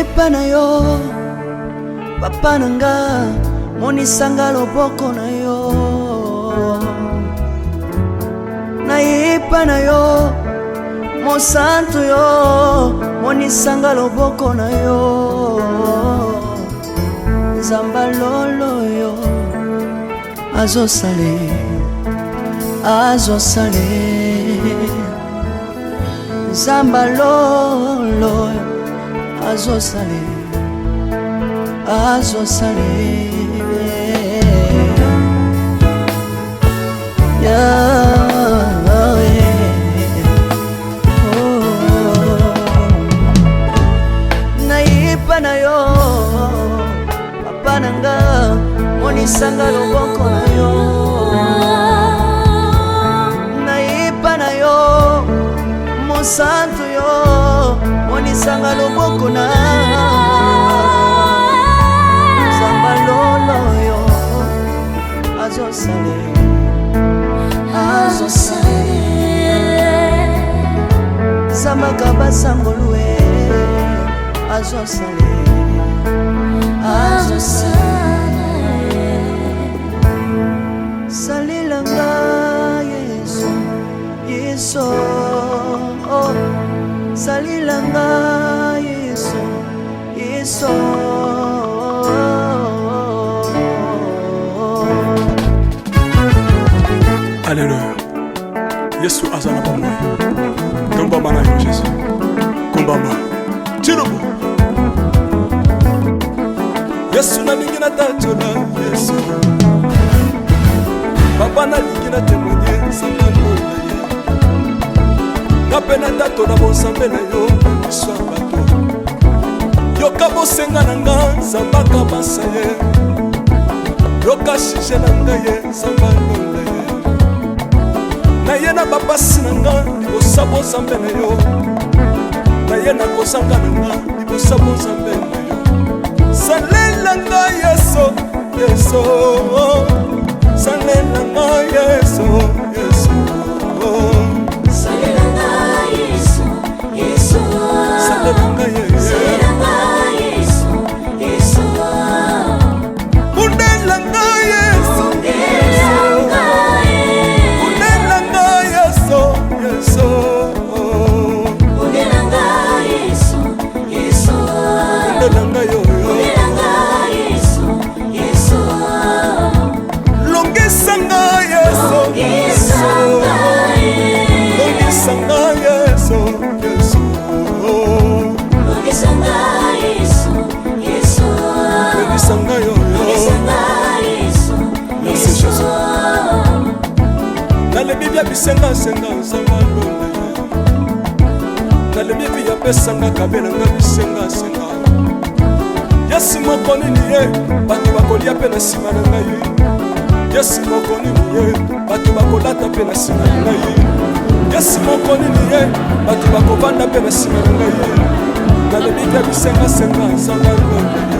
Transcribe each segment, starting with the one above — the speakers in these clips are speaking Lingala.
Nayepa na yo papa na nga, monisanga loboko na yo. Nayepa na yo mosantu yo, monisanga loboko na yo. Nzamba lolo yo azosale, azosale. Nzamba lolo azosale, azosale. Yeah, oh. Nayepa na yo papa na nga, monisanga loboko na yo. Nayepa na yo mosantu yo, monisanga loboko na Nzamba lolo yo azosale, azosale. Zambaka basangolue azosale, azosale. Salelanga Yesu, Yesu, oh. Salelanga Yesu, Yesu. Alleluya, Yesu aza na bomoi. Tombama na yo Jésus, kumbama tilobo. Yesu nalingi natatola Yesu, papa nalingi na témoigne nzambe na ye, nga mpe natatola bonzambe na yo na miso ya bato. Yoka bosenga na nga Nzambe akabasa ye, yoka sujet na ngai ye Nzambe alonda ye. Na ye na bapasi na nga libosa bonzambe na yo, na ye na kozanga na nga libosa bonzambe na yo. Salela nga Yesu, Yesu, salela nga Yesu, Yesu. Salela nga Yesu, Yesu. Salela nga Yesu. Salela nga Yesu, Yesu. Bundela nga Yesu. Bundela nga ye. Bundela nga Yesu, Yesu. Bundela nga Yesu, Yesu. Bundela nga yo, yo. Bundela nga Yesu, Yesu. Longisa nga Yesu. Longisa nga ye. Longisa nga Yesu, Yesu. Longisa nga Yesu, Yesu. Longisa nga yo, yo. Longisa nga Yesu, Merci, Yesu. Jésus. Nalebi bia bisengasenga nzambe alonda ye, nalebi bi apesanga kabelanga bisengasenga. Yesu moko nini ye bato bakolia mpe na nsima na ngai, Yesu moko nini ye bato bakolata mpe na nsima na ngai, Yesu moko nini ye bato bakovanda mpe na nsima na ngai. Nalebi bia bisengasenga nzambe alonda ye.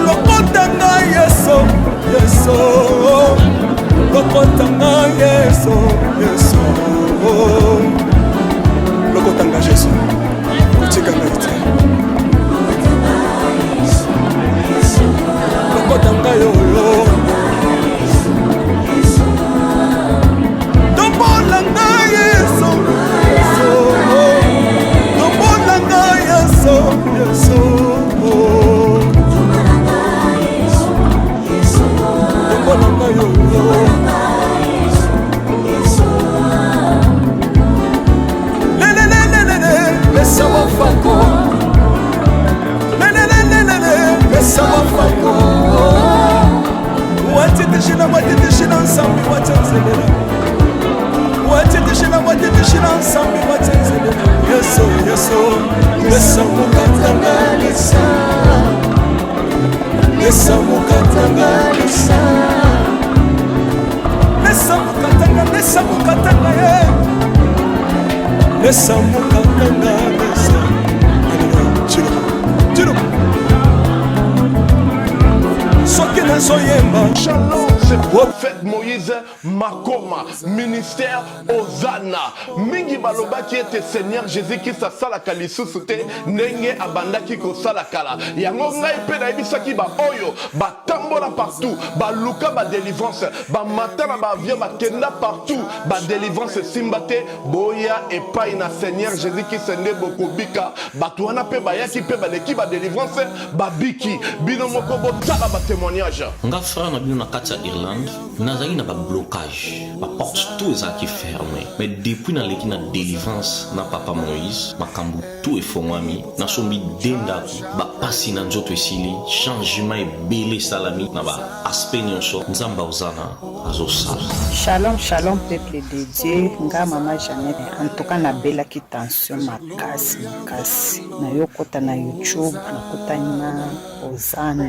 Lokota ngai Yesu, Yesu, lokota ngai Yesu, Yesu, lokota ngai Yesu, kotika ngai te. Lokota ngai oyo, tombola ngai Yesu, Yesu, tombola ngai Yesu, Yesu, tombola ngai oyo. Lelelelelele, pesa wafako. Lelelelelele, pesa wafako. Watitishina, watitishina nsambi watenzelela, watitishina, watitishina nsambi watenzelela. Yesu, Yesu, pesa mokatanga, pesa mokatanga, pesa mokatanga, pesa mokatanga ye, pesa mokatanga, pesa. Alléluia. Tshilo, tshilo. Soki nazoyemba. Shalom. C'est prophète Moïse Makoma, ministère Hosanna. Mingi balobaki ete Seigneur Jésus-Christ asalaka lisusu te ndenge abandaki kosala kala. Yango ngai mpe nayebisaki ba oyo batambola partout, baluka ba délivrance, bamata na ba avion, bakenda partout, ba délivrance esimba te. Boya epai na Seigneur Jésus-Christ nde bokobika. Bato wana mpe bayaki mpe baleki ba délivrance, babiki. Bino moko botala ba témoignage. Nga frère na bino na kati ya Irlande, nazalaki na ba blocage, ba porte tout ezalaki ferme, mais depuis naleki na délivrance na papa Moïse, makambo tout efongwami, nasombi de ndako, bapasi na nzoto esili, changement ebele esalami na ba aspect nyonso. Nzambe Ozana azosala. Shalom, shalom, peuple de Dieu. Nga mama Jeannette, en tout cas nabelaki tension makasi makasi. Nayokota na YouTube, nakutani na Ozana,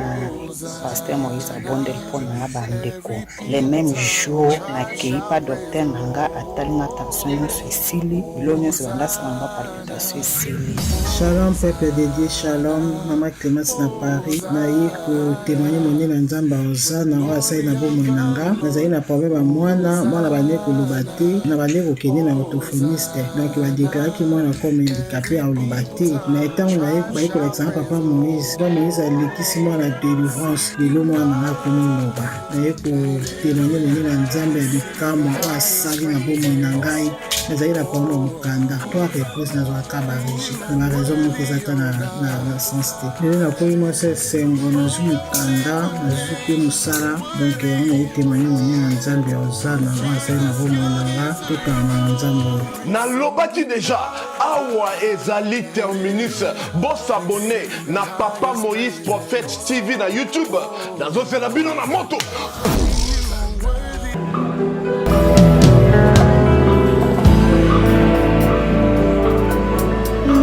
pasteur Moïse abondeli mpo na nga bandeko. Le même jour nakei pa docteur na nga, atali nga tension nyonso esili, bilo nyonso bandasala nga palpitation esili. Shalom peuple de Dieu, shalom Mama Clémence na Paris. Naye kotémoigner monene na Nzambe Ozana oyo asali na bomoi na nga. Nazali na problème ya mwana, mwana bande koloba te, na bande kokende na orthophoniste. Donc badéclaraki mwana comme handicapé, aloba te. Mais ntango naye baye kolakisa nga papa Moïse, papa Moïse alekisi mwana délivrance, lelo mwana na nga akomi loba. Naye kotémoigner monene na Nzambe ya bikamwa oyo asali na bomoi na ngai. Nazali na problème ya mokanda, trois reprises nazwaka barejet na baraison moko eza ta na sens te. Lelo nakomi mwasi esengo, nazwi mokanda, nazwi mpe mosala. Donc yango naye témoigner monene na Nzambe ya Ozana oyo asali na bomoi na nga. Tokanga na Nzambe oyo. Nalobaki déjà, awa ezali terminus. Bos'abonner na Papa Moïse Prophète TV na YouTube. Nazozela bino na moto.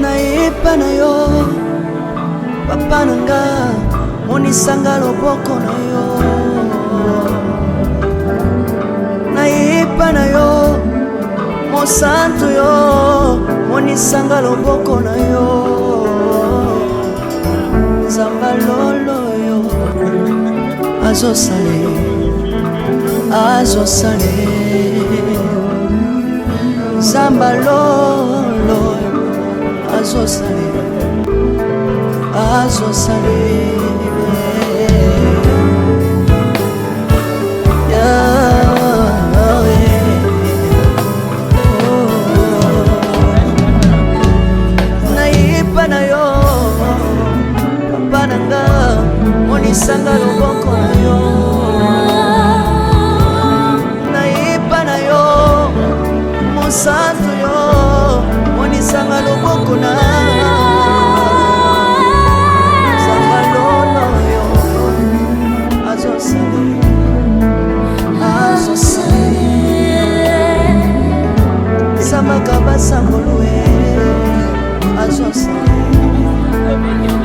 Nayepa na yo, papa na nga, monisanga loboko na yo. Nayepa na yo, mosantu yo, monisanga loboko na yo. Nzamba lolo yo azosale, azosale. Nzamba lolo azosale, azosale. Yahweh. Oh. Nayepa na yo, papa na nga, monisanga loboko na yo. Nayepa na yo, mosantu yo, monisanga loboko na Nzamba lolo yo azosale, azosale. Samaka basangolu e azosale,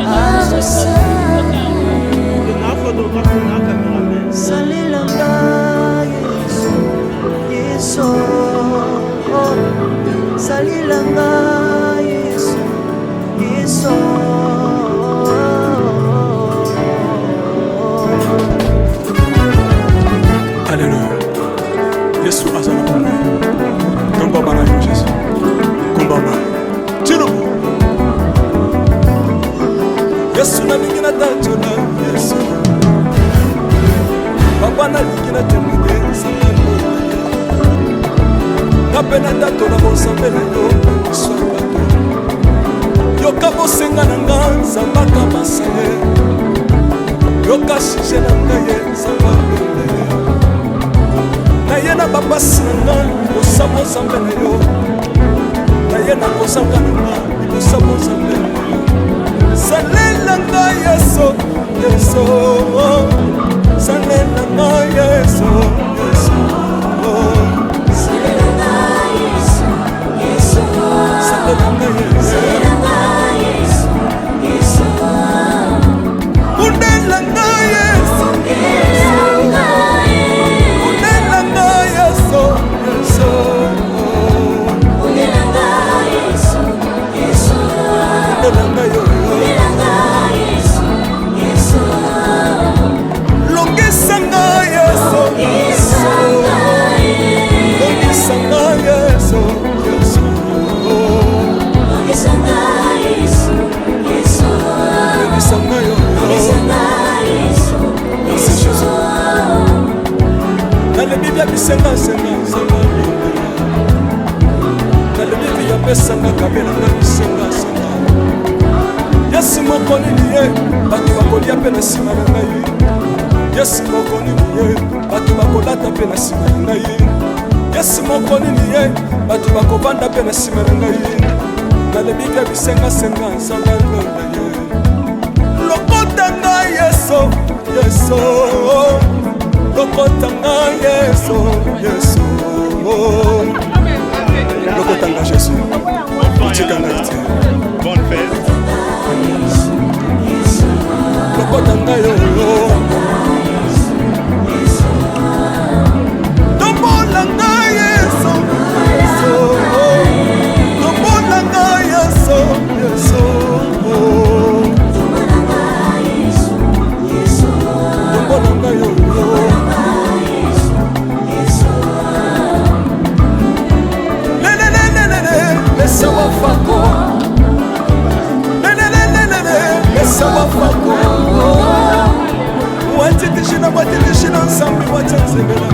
azosale. Salelanga Yesu, Yesu, salelanga Yesu, Yesu. Alleluya, Yesu aza na bomoi. Tombama na yo Jésus, kumbama tinubu. Yesu, nalingi natatola Yesu. Papa, nalingi natémoigner Nzambe nga mpe natatola bonzambe na yo liso ya bato. Yoka bosenga na nga, Nzambe akabasa ye. Yoka sujet na ngai ye, Nzambe alonde ye. Naye na bapasi na nga libosa bonzambe na yo, naye na kozanga na nga libosa bonzambe na yo. Salela ngai Yesu, Yesu, salela ngai Yesu, Yesu. Salela Yesu, Yesu. Salela ngai Yesu. Salela Yesu, Yesu. Kundela ngai Yesu. Salela. Kundela ngai Yesu, Yesu. Yesu, Yesu. Kundela ngai yo. Yesu, Yesu. Longisa ngai Yesu. Apesanga kabelanga bisengasenga. Yesu moko nini ye bato bakolia mpe na nsima na ngai. Yesu moko nini ye bato bakolata mpe na nsima na ngai. Yesu moko nini ye bato bakovanda mpe na nsima na ngai. Nalebi mpe bisengasenga nzambe alonda ye. Lokota ngai Yesu, Yesu, lokota ngai Yesu, Yesu, lokota ngai Yesu, otika ngai te. Bonne fête. Lokota ngai oyo. Tombola ngai Yesu, Yesu, tombola ngai Yesu, Yesu, tombola ngai oyo. Lelelelelele, lesa wafako. Lelelelelele, lesa wafako. Watitishina, watitishina nsambi watenzebela.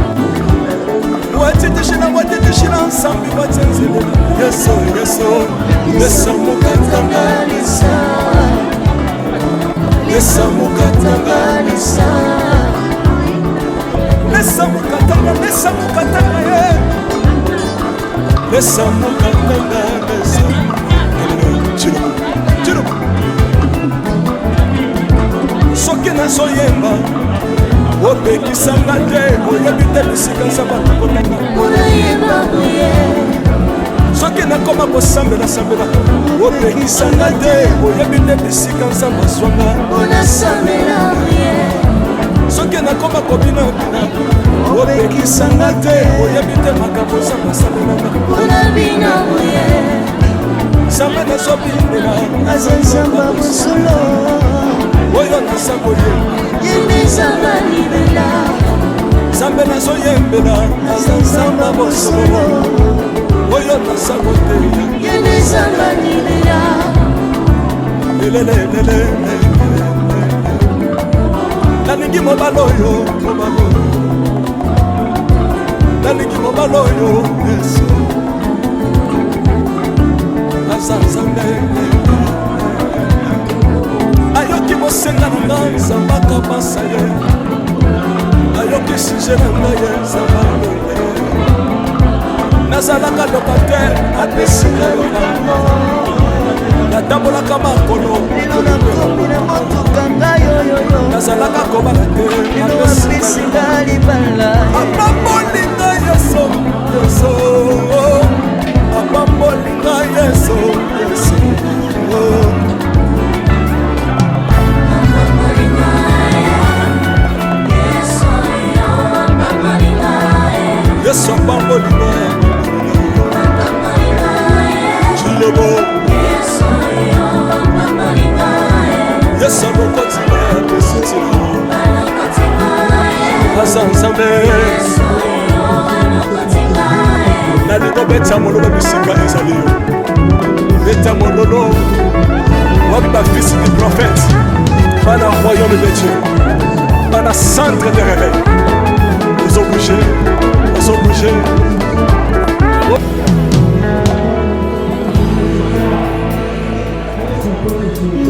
Watitishina, watitishina nsambi watenzebela. Yesu, Yesu, lesa mukatanga. Lesa mukatanga. Lesa mukatanga, lesa mukatanga, ye. Lesa mukatanga, lesa. Chilo, chilo. Soki nazoyemba opekisanga te, oyebi te bisika nzambe akokotanga. Soki nakoma kosambela-sambela opekisanga te, oyebi te bisika nzambe azwanga. Soki nakoma kobinabina opekisanga te, oyebi te makambo nzambe asalelanga. Nzambe nazobindela aza nzambe bosolo oyo naza koyemba. Nzambe nazoyembela aza nzambe bosolo oyo naza koteya. Lelelelele, nalingi mobali oyo, mobali oyo, nalingi mobali oyo. Yesu aza nzambe, ayoki bosenga na nga, nzambe akabasa ye, ayoki sujet na ngai ye, nzambe alonga ye. Nazalaka locataire, apesi ngai lopango. Natambolaka makolo, lelo nakomi na motuka ngai oyoyo. Nazalaka kobala te, lelo apesi nga libala. Apamboli ngai Yesu, Yesu, apamboli ngai Yesu, Yesu. Yesu apamboli ngai Chilobo. Yesu alokoti ngai, apesi ntina, aza nzambe. Nalingo beta mololo bisika ezali yo, beta mololo. Wapi bafils du prophète, bana royaume de Dieu, bana centre de réveil? Ozobouge, ozobouge.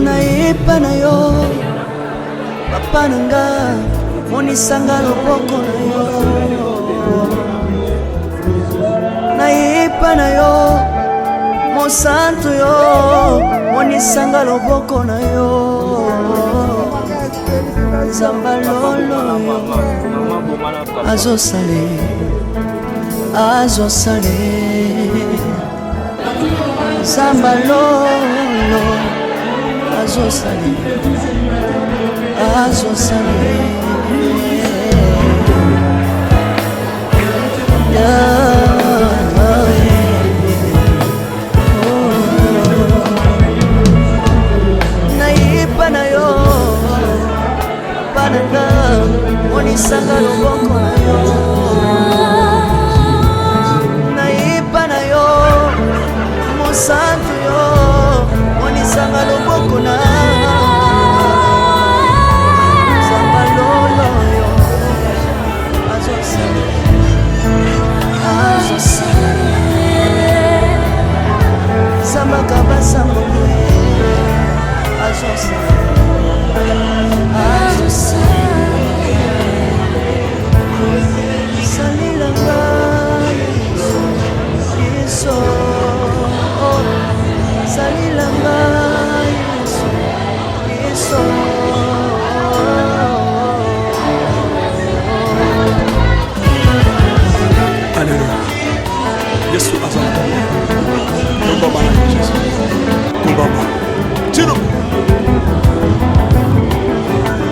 Nayepa na yo papa na nga, monisanga loboko na yo. Nayepa na yo mosantu yo, monisanga loboko na yo. Nzamba lolo yo azosale, azosale. Nzamba lolo azosale, azosale. Nayepa na yo papa na nga, monisanga loboko na yo. Nayepa na yo mosantu yo, monisanga loboko na nzamba lolo yo azosala, Yesu, salela nga Yesu, Yesu. Alléluia. Yesu aza na bomoi. Tombama na Yesu. Tombama. Tino.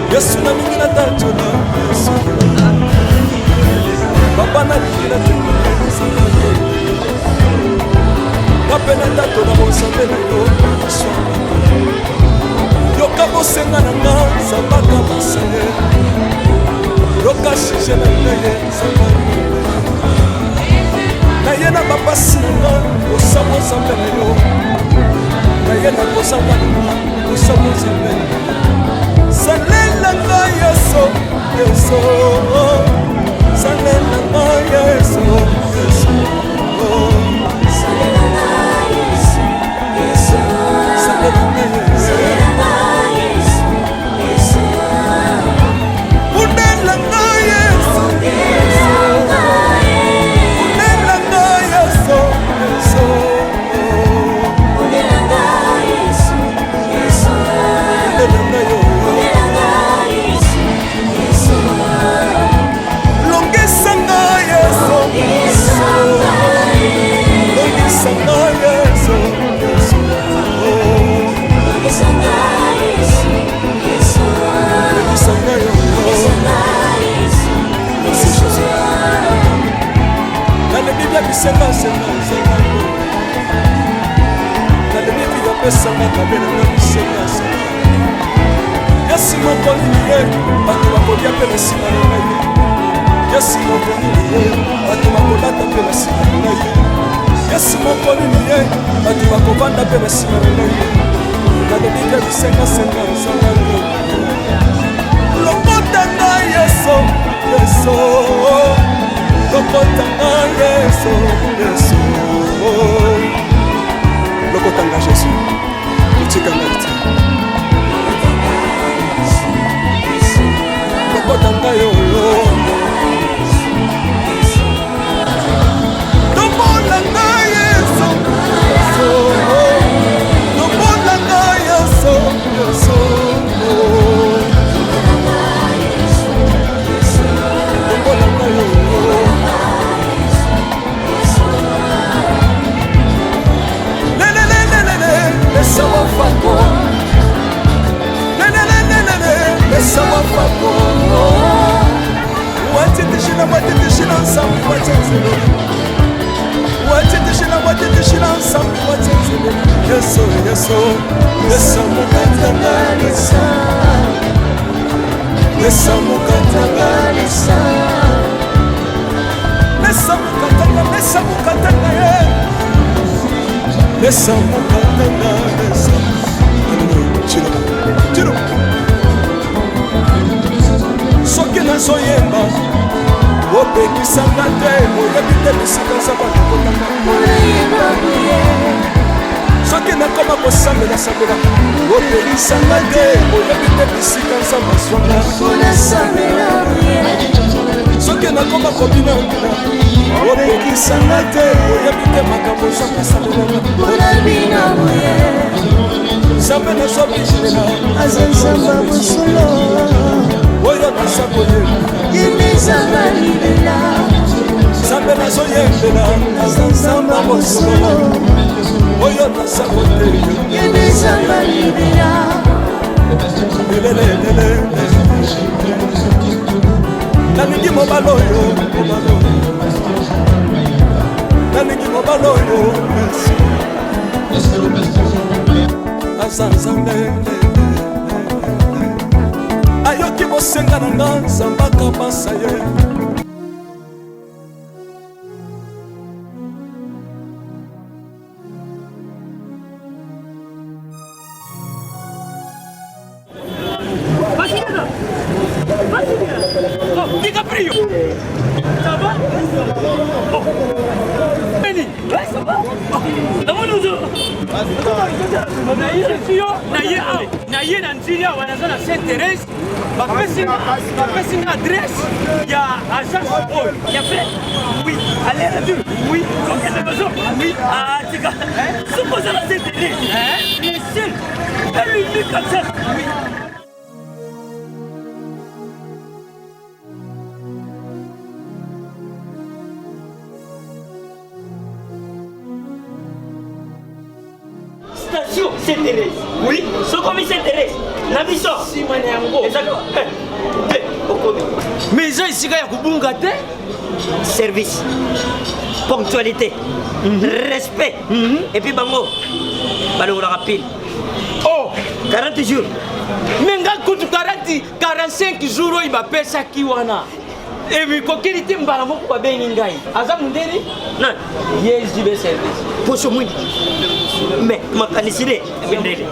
Yesu nalingi natatola Yesu. Papa nalingi natatola Yesu. Nga mpe natatola bonzambe na yo Yesu. Yoka bosenga na nga Nzambaka basale. Yoka sujet na ngai Nzamba naye na bapasi na nga kosamba nzambe na yo naye na kozanga na nga kosamba nzambe na yo salela nga yesu yesu salela nga yesu yesu Salela nga Yesu, Yesu. Salela nga yesu Salela nga Yesu, Yesu. Bundela nga yesu Bundela nga Yesu. Bundela nga yesu yesu Bundela nga Yesu, Yesu. Bundela nga yo Bundela nga Yesu, Yesu. Longisa nga yesu Longisa nga Yesu. Longisa nga yesu yesu Longisa nga Yesu, Yesu. Longisa nga yo Longisa nga Yesu, Merci Jésus. Nalembi bia bisenga senga senga yo. Nalembi bia pesanga kabela nga bisenga senga. Yesu moko nini ye bato bakolia mpe na nsima na ngai. Yesu moko nini ye bato bakolata mpe na nsima na ngai. Yesu moko nini ye bato bakovanda mpe na nsima na ngai. Nalembi bia bisenga senga senga yo. Lokota nga Yesu, Yesu. Lokota nga Yesu, Yesu. Lokota nga Jésus. Kotika ngai te. Lokota nga yo. Tombola nga Yesu, Yesu. Tombola nga Yesu, Yesu. Tombola nga yo. Lelelelelele, lesa wafako. Lelelelelele, lesa wafako. Wateteshila, wateteshila, nsambi, watetele. Wateteshila, wateteshila, nsambi, watetele. Yesu, Yesu, lesa mukatanga, lesa. Lesa mukatanga, lesa. Lesa mukatanga, lesa mukatanga, yeah. Lesa mukatanga, lesa. Alléluia. Tiro, tiro. Soki nazoyemba opekisanga te oyebi te bisika nzambe alokotanga soki nakoma kosambela sambela opekisanga te oyebi te bisika nzambe azwanga soki nakoma kobina bina opekisanga te oyebi te makambo nzambe asalelanga nzambe nazobinela aza nzambe bosolo oyo naza koyembela yemezanga libela nzambe nazoyembela aza nzambe bosolo oyo naza koteya yemezanga libela lelelelele nalingi mobali oyo mobali oyo nalingi mobali oyo merci aza nzambe ayoki bosenga na nga nzambe akabasa ye. DiCaprio. Ça va? Oh. Benny. Ouais, ça va? Oh. Naye awa naye na nzili awa naza na Sainte Thérèse bapesi nga adresse ya agence oyo ya frais. Oui, aller retour. Oui, okende besoin. Oui. Oui. Ah, tika. Soki oza na Saint Therese, le seul et l'unique accès. Oui. Station Saint Therese. Oui, sokomi Saint Therese. Na biso. Sima na yango. Ezali eh, te okomi. Mais eza esika ya kobunga te. Service, ponctualité, respect. Et puis bango balongolaka pile. Oh, 40 jours. Mais nga kutu 40 45 jours oyo bapesaki wana. Emikokeli te mbala moko babengi ngai. Aza mundele? Nani? Ye JB service. Poso mwindi. Mais makanisi ne mindele.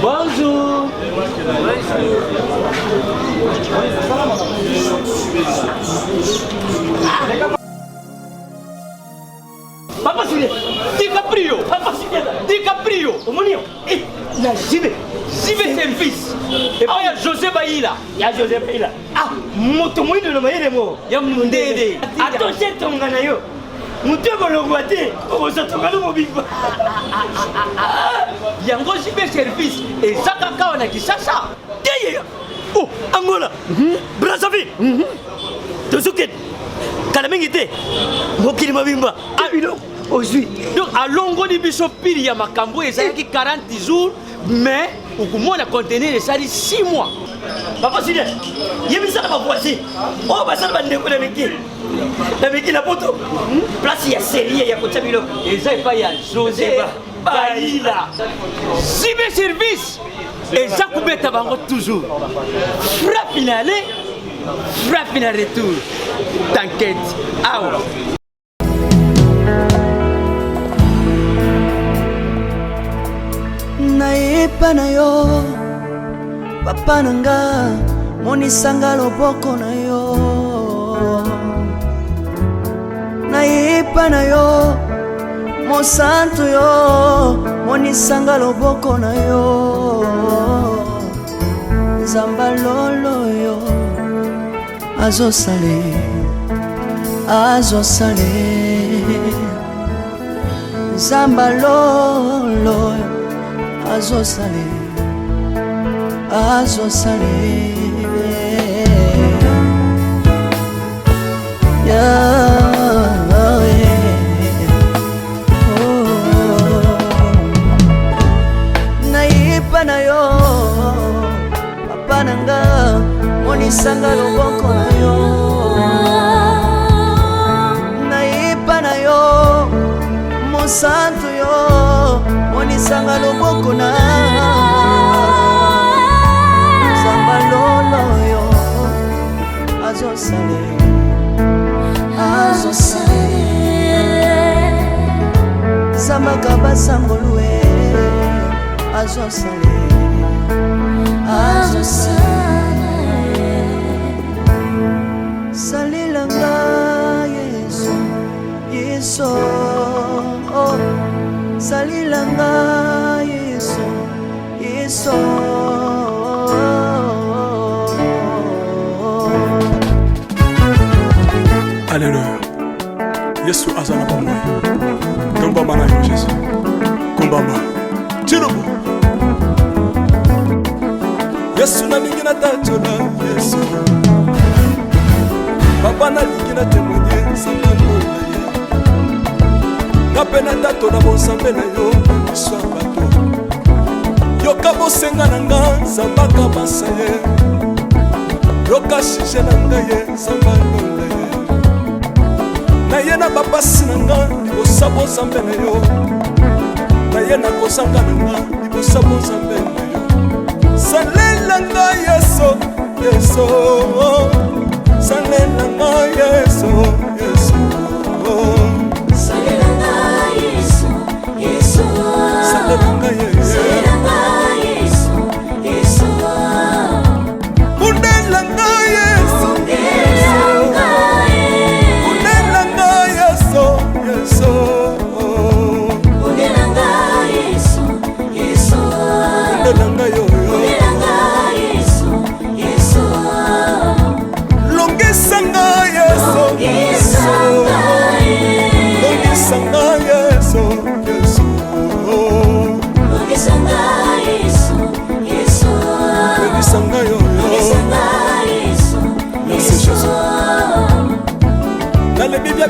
Bonjour. Papa Julien, DiCaprio, Papa Julien, DiCaprio, omoni yo, eh, na JB, JB service. Epai ya José Bayila. Ya José Bayila. Ah, moto moyindo na mayele mo. Ya mundele. Atoshe tonga na yo. Moto ekolongwa te, okozwa tonga no mobimba. Yango JB service eza kaka awa na Kinshasa. Te Oh, Angola, Brazzaville. Tozokende kala mingi te mokili mobimba ah, biloko ozwi donc alongoli biso pili ya makambo oyo ezalaki 40 jours mais okomona conteneur esali 6 mois. Papa Julien, yebisa na bavoisin oyo basala bandeko na miki na miki na poto place ya serie ya kotya biloko eza epai ya José Bayila. Sibe service eza kobeta bango toujours frappe na aller, frappe na retour. T'inquiète awa. Nayepa na yo papa na nga, monisanga loboko na yo. Nayepa na yo mosantu yo, monisanga loboko na yo. Nzamba lolo yo azosale, azosale. Nzamba lolo azosale, azosale. Yeah, oh. Nayepa na yo papa na nga, monisanga loboko na yo. Nayepa na yo mosantu yo, monisanga loboko na Nzamba lolo yo azosale, azosale. Zambaka basangolue azosale, azosale. Salelanga Yesu, Yesu, oh. Salelanga Yesu, Yesu. Alleluya, Yesu aza na bomoi. Tombama na yo Jésus, kumbama tilobo. Yesu nalingi natatola Yesu, papa nalingi na témoigne nzambe na ye, nga mpe natatola bonzambe na yo na miso ya bato. Yoka bosenga na nga nzambaka basa ye, yoka sujet na ngai ye nzambe alonda ye. Naye na bapasi na nga libosa bozambe na yo, naye na kozanga na nga libosa bozambe na yo. Salela nga Yesu, Yesu, salela nga Yesu, Yesu. Salela nga Yesu, Yesu. Salela nga Yesu. Salela nga Yesu, Yesu. Bundela nga Yesu. Bundela nga Yesu. Bundela nga Yesu, Yesu. Bundela nga Yesu, Yesu. Bundela nga yo, yo. Bundela nga Yesu, Yesu. Longisa nga Yesu. Longisa.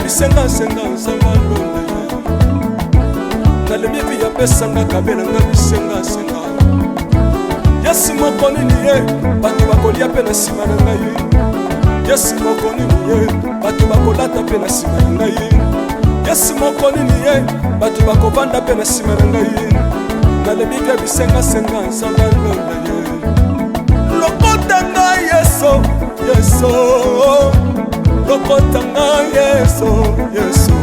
bisengasenga nzambe alonda ye. Nalembi vi apesanga kabelanga bisengasenga. Yesu moko nini ye bato bakolia mpe na nsima na ngai. Yesu moko nini ye bato bakolata mpe na nsima na ngai. Yesu moko nini ye bato bakovanda mpe na nsima na ngai. Nalembi mpe bisengasenga nzambe alonda ye. Lokota ngai Yesu, Yesu, lokota ngai Yesu, Yesu,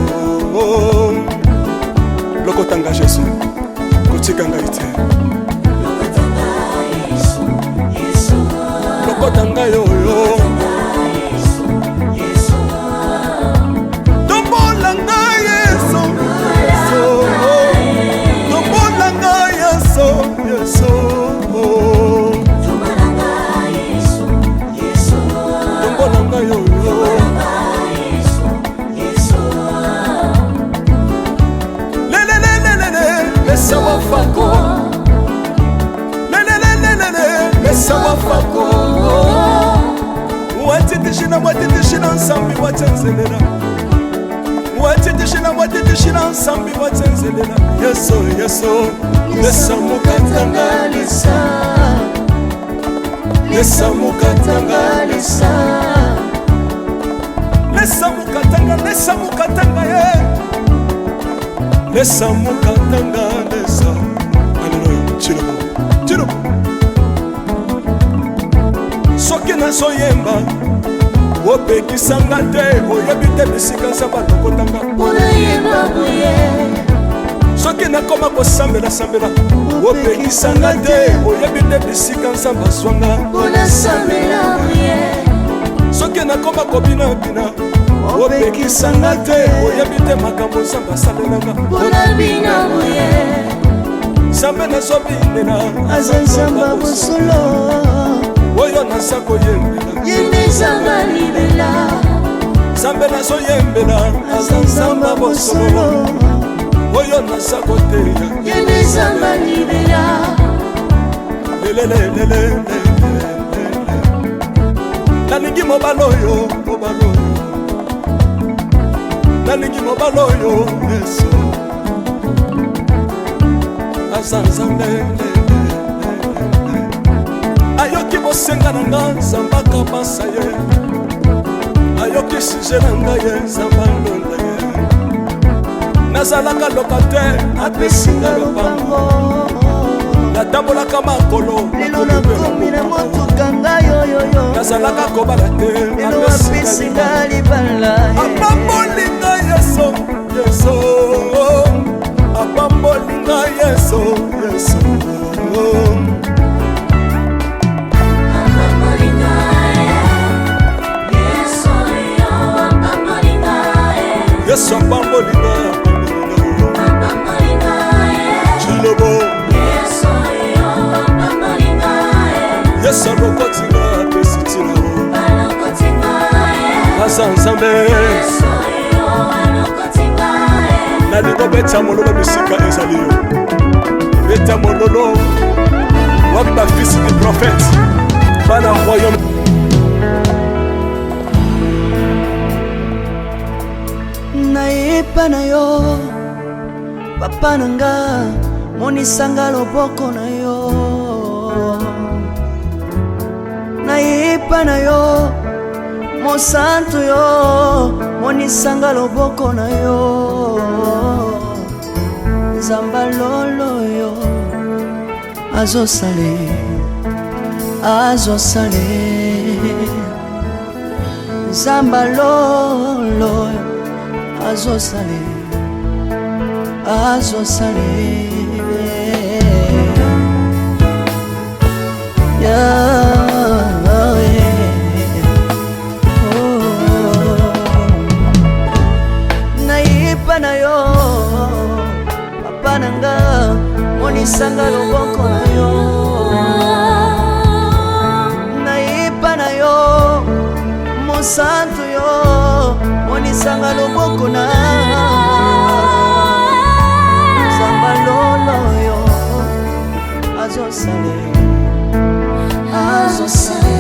lokota ngai Yesu, kotika ngai te. Lokota ngai oyo, tombola ngai Yesu, Yesu, tombola ngai Yesu, Yesu, tombola ngai oyo. Lelelelelele, lesa wafako. Lelelelelele, lesa wafako. Watitishina, watitishina nsambi watenzelela. Watitishina, watitishina nsambi watenzelela. Yesu, Yesu, lesa mukatanga lesa. Lesa mukatanga lesa. Lesa mukatanga, lesa mukatanga ye. Lesa mukatanga lesa. Alléluia. Chilobo, chilobo. Soki nazoyemba opekisanga te, oyebi te bisika nzambe alokotanga. Soki nakoma kosambela-sambela opekisanga te, oyebi te bisika nzambe azwanga. Soki nakoma kobinabina opekisanga te, oyebi te makambo nzambe asalelanga. Nzambe nazobinela aza nzambe ya bosolo, oyo naza koyembela. Yende nzambe libela. Nzambe nazoyembela aza nzambe ya bosolo, oyo naza koteya. Yende nzambe libela. Lelelelelele, nalingi mobali oyo, mobali oyo, nalingi mobali oyo. Yesu aza nzambe, ayoki bosenga na nga, nzambe akabasa ye, ayoki sujet na ngai ye, nzambe alonda ye. Nazalaka locataire, apesi nga lopango. Natambolaka makolo, lelo nakomi na motuka ngai oyoyo. Nazalaka kobala te, lelo apesi nga libala. Apamboli ngai Yesu, Yesu, apamboli ngai Yesu, Yesu. Yesu apamboli ngai, apamboli ngai. Chilobo, Yesu alokoti ngai, apesi ntina. Aza nzambe. Nalingi obeta mololo bisika ezali yo, beta mololo. Wapi bafils du prophète, bana royaume? Nayepa na yo, papa na nga, monisanga loboko na yo. Nayepa na yo, mosantu yo, monisanga loboko na yo. Nzamba lolo yo azosale, azosale. Nzamba lolo azosale, azosale. Yahweh. Oh. Nayepa na yo, papa na nga, monisanga loboko na yo. Nayepa na yo, mosantu yo, monisanga loboko na nzamba lolo yo azosale, azosale.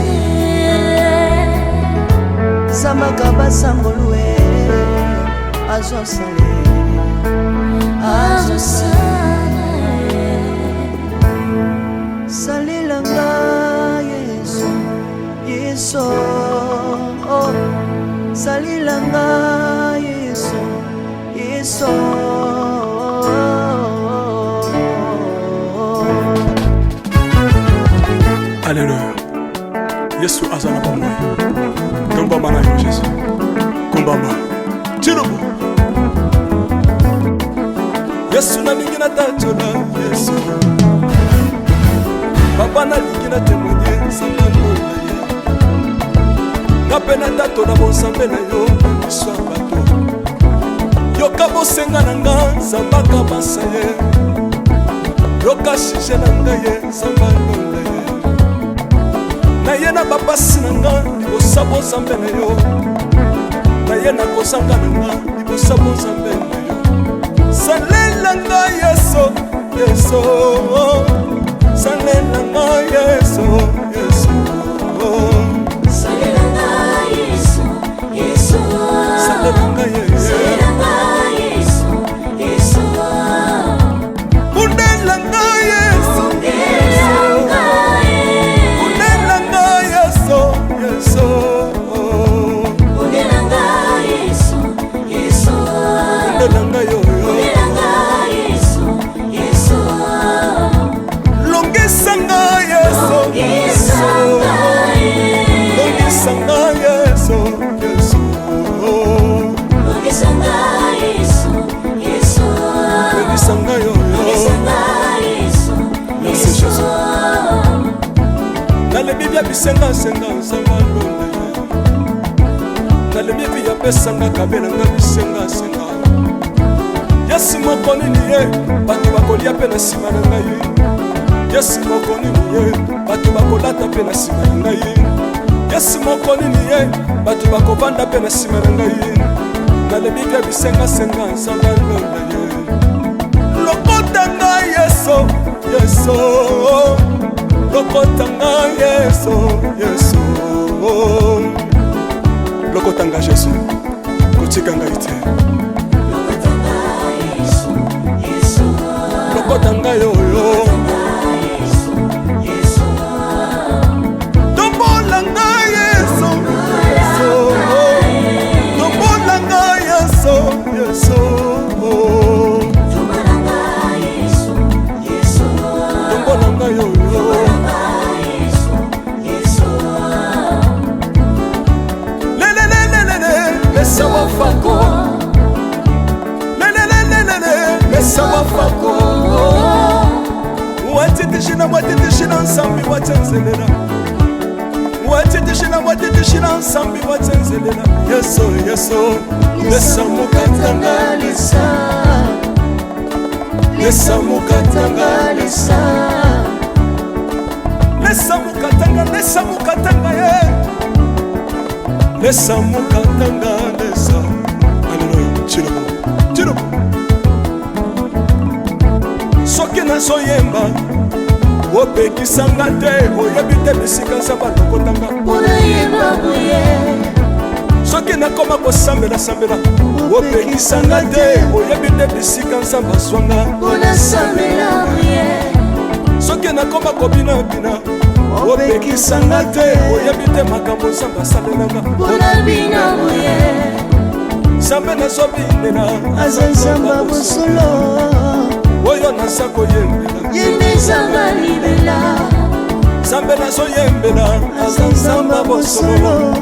Zambaka basangolue. azosala. Azosala. Salela nga Yesu, Yesu, oh. Salela nga Yesu, Yesu. Alleluya, Yesu aza na bomoi. Tombama na yo Jésus, kumbama tilubu. Yesu nalingi natatola Yesu, papa nalingi na témoigne nzambe alola ye. Nga mpe natatola bonzambe na yo na miso ya bato. Yoka bosenga na nga, nzambe akabasa ye. Yoka sujet na ngai ye, nzambe alola ye. Naye na bapasi na nga libosa bonzambe na yo, naye na kozanga na nga libosa bonzambe na yo. Salela nga Yesu, Yesu, salela nga Yesu, Yesu. Salela nga Yesu, Yesu. Salela nga Yesu. Salela nga Yesu, Yesu. Bundela nga Yesu. Bundela nga ye. Bundela nga Yesu, Yesu. Bundela nga Yesu, Yesu. Bundela nga yo yo. Bundela nga Yesu, Yesu. Longisa nga Yesu. Longisa nga ye. Longisa nga Yesu, Yesu. Longisa nga Yesu, Yesu. Longisa nga yo yo. Longisa nga Yesu, Merci, Yesu. Jésus. Nalebi bia bisengasenga, nzambe alola ye. Nalebi bi apesanga kabelanga bisengasenga. Yesu moko nini ye bato bakolia mpe na nsima na ngai. Yesu moko nini ye bato bakolata mpe na nsima na ngai. Yesu moko nini ye bato bakovanda mpe na nsima na ngai. Nalebi bia bisengasenga, nzambe alola ye. Lokota ngai Yesu, Yesu. Lokota ngai Yesu, Yesu. Lokota ngai Jésus, kotika ngai te. Lokota nga Yesu, Yesu. Lokota ngai oyo. Yesu, Yesu. Tombola ngai Yesu, Yesu. Tombola ngai Yesu, Yesu. Tombola nga Yesu, Yesu. Tombola ngai oyo. Tombola nga Yesu, Yesu. Lelelelelele, lesa wafako. Lelelelelele, lesa wafako. Watitishina, watitishina nsambi watsenzelela. Watitishina, watitishina nsambi watsenzelela. Yesu, Yesu, lesa mukatanga lesa. Lesa mukatanga. Lesa. Lesa mukatanga, lesa mukatanga ye. Lesa mukatanga, lesa. Alleluya, tilobo, tilobo. Soki nazoyemba, opekisanga te, oyebi te bisika nzambe alokotanga. Mpona yemba boye. Soki nakoma kosambelasambela, opekisanga te, oyebi te bisika nzambe azwanga. Mpona sambela boye. Soki nakoma kobinabina, opekisanga te, oyebi te makambo nzambe asalelanga. Mpona bina boye. Nzambe nazobinela aza nzambe bosolo. Oyo naza koyembela ye nde nzambe libela. Nzambe nazoyembela aza nzambe bosolo.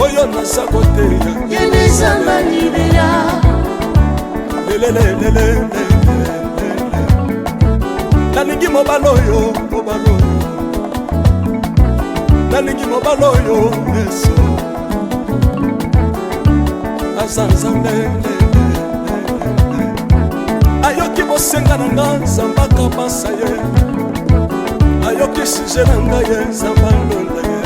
Oyo naza koteya ye nde nzambe libela. Lelelelelele, nalingi mobali oyo, mobali oyo, nalingi mobali oyo. Yesu aza nzambe, ayoki bosenga na nga, nzambe akabasa ye. Ayoki sujet na ngai ye, nzambe alola ye.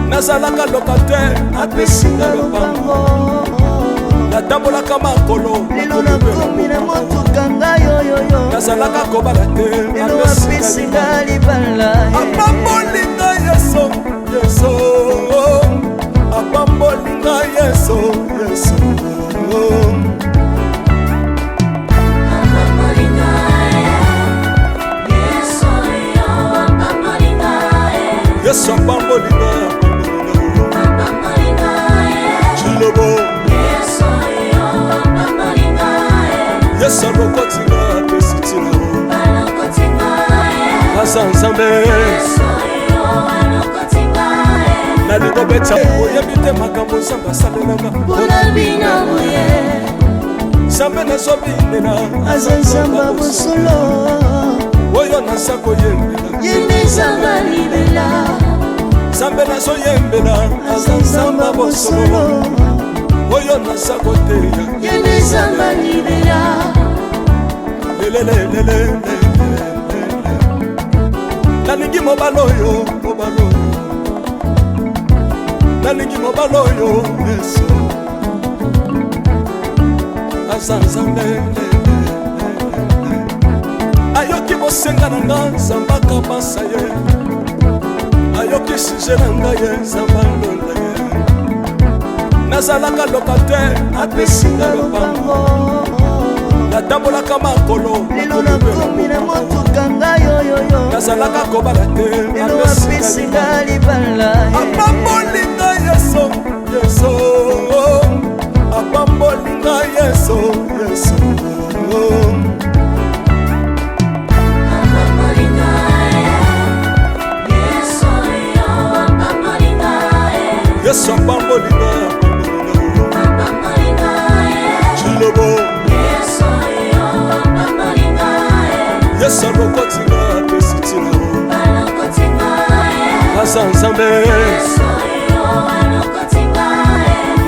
Nazalaka locataire, apesinga lopango. Natambolaka makolo, lelo nakomi na motuka ngai oyoyo. Nazalaka kobala te, lelo apesinga libala. Apamboli ngai Yesu, Yesu. Apamboli nga Yesu, Yesu. Yesu apamboli nga, apamboli nga. Chilobo. Yesu alokoti nga, apesi ntina. Aza Nzambe. Nalingo beta oyebi te makambo Nzambe asalelanga. Mpona bino boye. Nzambe nazobinela. Aza Nzambe ya bosolo. Oyo naza koyembela. Ye nde Nzambe alibela. Nzambe nazoyembela aza Nzambe ya bosolo. Oyo naza koteya. Ye nde Nzambe alibela. Lelelelele, nalingi mobali oyo, mobali oyo, nalingi mobali oyo. Yesu aza Nzambe, ayoki bosenga na nga, Nzambe akabasa ye, ayoki sujet na ngai ye, Nzambe alonda ye. Nazalaka locataire, apesi nga lopango. Natambolaka makolo. Lelo nakomi na motuka ngai oyoyo. Nazalaka kobala te. Lelo apesi nga libala. Apamboli nga Yesu, Yesu apamboli nga, Yesu, Yesu. Yesu apamboli nga, apamboli nga. Chilobo. Yesu alokoti nga, apesi ntina. Aza Nzambe.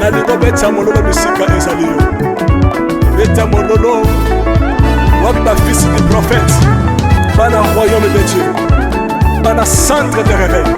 Nalingo beta mololo bisika ezali yo, beta mololo. Wapi bafils du prophète, bana royaume de Dieu, bana centre de réveil?